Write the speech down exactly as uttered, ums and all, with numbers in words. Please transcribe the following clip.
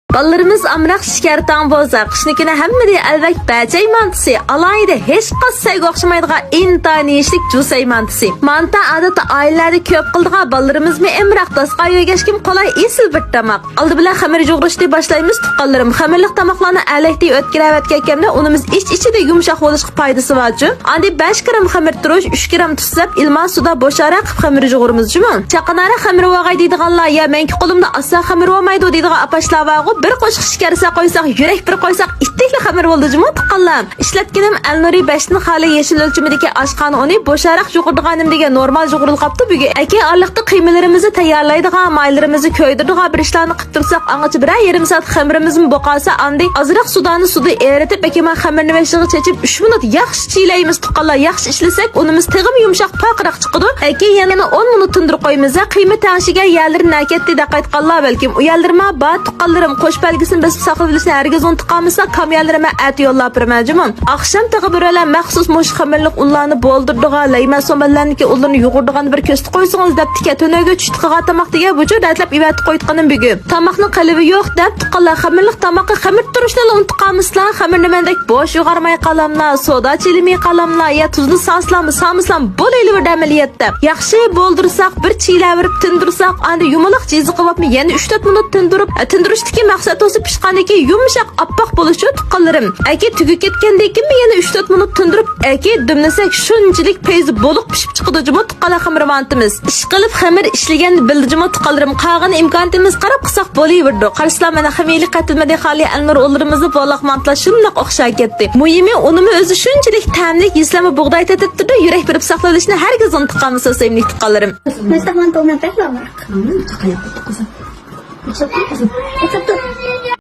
بالىلىرىمىز ئامراق شېكەر تاڭ بولسا، قىشنىكىنى ھەممىدىن ئەلۋەك بەچەي مانتىسى، ئالاھىدە ھېچقاس سەيگە ئوخشىمايدىغان ئىنتايىن يېيىشلىك جۈسەي مانتىسى. مانتا ئادەتتە ئائىلىلەردە كۆپ قىلىدىغان، بالىلىرىمىزمۇ ئامراق، داسقا يۆگەشكىمۇ قولاي، ئېسىل بىر تاماق. ئالدى بىلەن خەمىر يۇغۇرۇشنى باشلايمىز، تۇغقانلىرىم. خەمىرلىك تاماقلارنى ئەلەكتە ئۆتكۈرەۋەتكەن كەمدە، ئۇنىمىز ئىچ-ئىچىدە يۇمشاق بولۇشقا پايدىسى بارچۇ. ئاندىن بەش گرام خەمىر تۇرۇش، ئۈچ گرام تۇز سەپ، ئىلمان سۇدا بوشراق قىلىپ خەمىر يۇغۇرىمىز جۇمۇ. چاقناراق خەمىر بولغاي دەيدىغانلار يا مەنكى قولۇمدا ئاسا خەمىر بولمايدۇ دەيدىغان ئاپاشلار بارغۇ، بىر قوشۇق شېكەر سا قويساق، يۈرەك بىر قويساق، ئىتتىكلا خەمىر بولدى جۇمۇ، تۇغقانلار. ئىشلەتكىنىم ئەلنۇرى بەشتىن خالىي يېشىل ئۆلچىمىدىكى ئاشخانا ئۇنى، بوشراق يۇغۇرىدىغانىم دېگەن نورمال يۇغۇرۇلۇپ قاپتۇ بۈگۈن. ئەكى ئارىلىقتا قىيمىلىرىمىزنى تەييارلايدىغان، مايلىرىمىزنى كۆيدۈرىدىغان بىر ئىشلارنى قىلىپ تۇرساق، ئاڭغىچە بىرەر يېرىم سائەت خەمىرىمىزمۇ بولۇپ قالسا، ئاندىن ئازراق سودانى سۇدا ئېرىتىپ، ئەكىمان خەمىرنى بېشىغا چېچىپ، ئۈچ مىنۇت ياخشى چىيلەيمىز، تۇغقانلار. ياخشى ئىشلىسەك، ئۇنىمىز تېخىمۇ يۇمشاق، پارقىراق چىقىدۇ. ئەكى يەنە ئون مىنۇت تىندۇرۇپ قويىمىز. قىيما تەڭشىگەن يەرلىرى نەكەتتى دەپ قايتقانلار بەلكىم. ئۇ يەرلىرىما بار، تۇغقانلىرىم، قوش بەلگىسىنى بېسىپ ساقلىۋېلىشنى ھەرگىز ئۇنتۇپ قالمىسا، كام يەرلىرىمە ئەتە يوللاپ بېرىمەن جۇمۇ. ئاخشام تېخى بىرەيلەن مەخسۇس مۇشۇ خەمىرلىك ئۇنلارنى بولدۇرىدىغان، لەيمەن سومەنلەرنىڭكى ئۇنلىرىنى يۇغۇرىدىغان بىر كۆرسىتىپ قويسىڭىز دەپتىكەن. تۈنۈگۈن چۈشتە قىلغان تاماق دېگەن بۇ جۈر دەتلەپ ئېۋەتىپ قويۇتقىنىم بۈگۈن. تاماقنىڭ قېلىپى يوق دەپ، تۇغقانلار، خەمىرلىك تاماققا خەمىر تۇرۇشنىلا ئۇنتۇپ قالمىسىلا، خەمىرنى مەندەك بوش يۇغارماي قالاملا، سودا چىلىماي قالاملا، يا تۇزنى سالسىلاممۇ، سالمىسىلام بولۇۋېرىدۇ ئەمەلىيەتتە. ياخشى بولدۇرساق، بىر چىيلەۋېرىپ تىندۇرساق، ئاندىن يۇمىلاق جىزىقى بولۇپمۇ يەنە ئۈچ تۆت مىنۇت تىندۇرۇپ، ئە، تىندۇرۇشتىكى مەقسەت بولسا پىشقاندىن كېيىن يۇمشاق ئاپئاق بولۇشى، تۇغقانلىرىم. ئەكى تۈگىپ كەتكەندىن كېيىنمۇ يەنە ئۈچ تۆت مىنۇت تىندۇرۇپ، ئەكى دۈملىسەك شۇنچىلىك پەيزى بولۇق پىشىپ چىقىدۇ جۇمۇ، تۇغقانلار، خەمىر مانتىمىز. ئىشقىلىپ خەمىر ئىشلىگەننى بىلدى جۇمۇ، تۇغقانلىرىم. قالغىنى ئىمكانىيىتىمىز قاراپ قىلساق بولۇۋېرىدۇ. قارىسىلا مانا خىمىيەلىك قېتىلمىدى خالىي ئەلنۇر ئۇنلىرىمىزنى بولاق مانتىلار شۇنداق ئوخشاپ كەتتى. مۇھىمى ئۇنىمۇ ئۆزى شۇنچىلىك تەملىك، يېسىلەرمۇ بۇغداي تېتىتتى، يۈرەك بېرىپ ساقلىۋېلىشنى ھەرگىز ئۇنتۇپ قالمىسا، سۆيۈملۈك تۇغقانلىرىم. مەن سامان تولماي بەكلا ئامراق.